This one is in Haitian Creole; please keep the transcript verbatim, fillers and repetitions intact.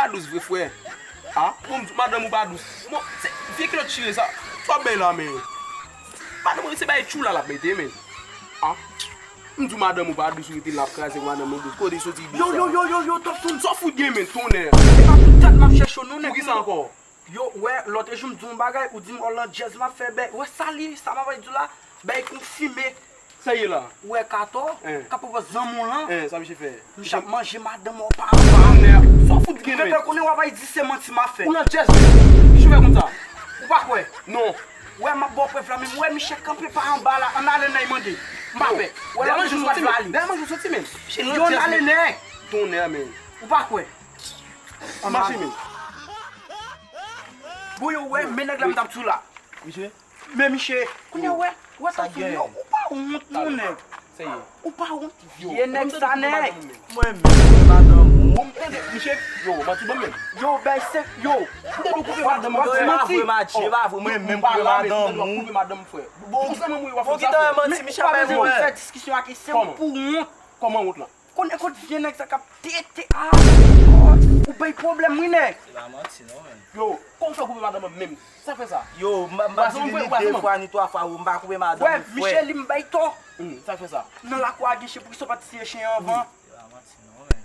Dous vre, frè. A, bon, m di w madanm ou pa dous. Bon, se vye kilòt chire sa. Sa w ap bay la, men. Madanm ou se bay tchoula l ap mete, men. A. M di w madanm ou pa dous, ou rete la ap kraze madanm ou dous. Kote soti dous sa? Yo, yo, yo, yo, yo, Top Sound. Sa w fout gen, men, tonnè. Se pa pou tèt m ap chèche w non, nèg. Pou ki sa ankò? Yo, wè, lòt jou m di w yon bagay, ou di m Orlandjèz m ap fè bèy. Wè sa li, sa m ap di w la, bèy konfime. Sa ye la? Ou wè Katò, k ap pran zanmi w lan. Sa misye fè? Misye ap manje madanm ou pa anba. Sa w fout gen, men. Mwen konnen w ap di se manti m ap fè. Orlandjèz, men. Misye fè konsa. Ou pa kwè? Non. Wè, m ap ba w prèv la, men m wè misye kanpe pa anba la. Ann ale nan y mande. M pa pè. Wè, lòt jou m pral vale. Dèyè manje w soti, men. Yo, ann ale nan y. Tonnè, men. Ou pa kwè? Mache, men. Bon, yo, wè, men nèg la m t ap di w la. Misye? Men misye, kounye a, wè, wè, Top Sound, yo, ou pa wont, non, nèg. Ou pa wont, vye nèg sa, nèg. Mwen menm, mwen madanm ou. Bon, m tande, misye, yo, manti ban m menm. Yo, bèy sèk, yo. M tande w koupe madanm ou, w ap di manti. Yo, e pa vre, Matye, e pa vre, mwen menm koupe madanm ou. Koupe madanm, frè. Bon, ou zanmi m, wi, w ap fè sa. Bon, ki tan manti, misye ap bay mwen. Fè diskisyon ak se ou pou wont. Kòman wont lan? Konnen kot vye nèg sa k ap tete a. Ou bay pwoblèm wi nèg. Se pa manti non, men. Yo, kòman w fè koupe madanm mwen menm? Sa fè sa? Yo, m pa, m pa di li ni de fwa ni twa fwa, yo, m pa koupe madanm ou, frè. Wè, Michel, li m bay tò. Hmm, sa fè sa? Nan lakou a gen chen, poukisa w pa t tiye chen an anvan? Se pa manti non, men.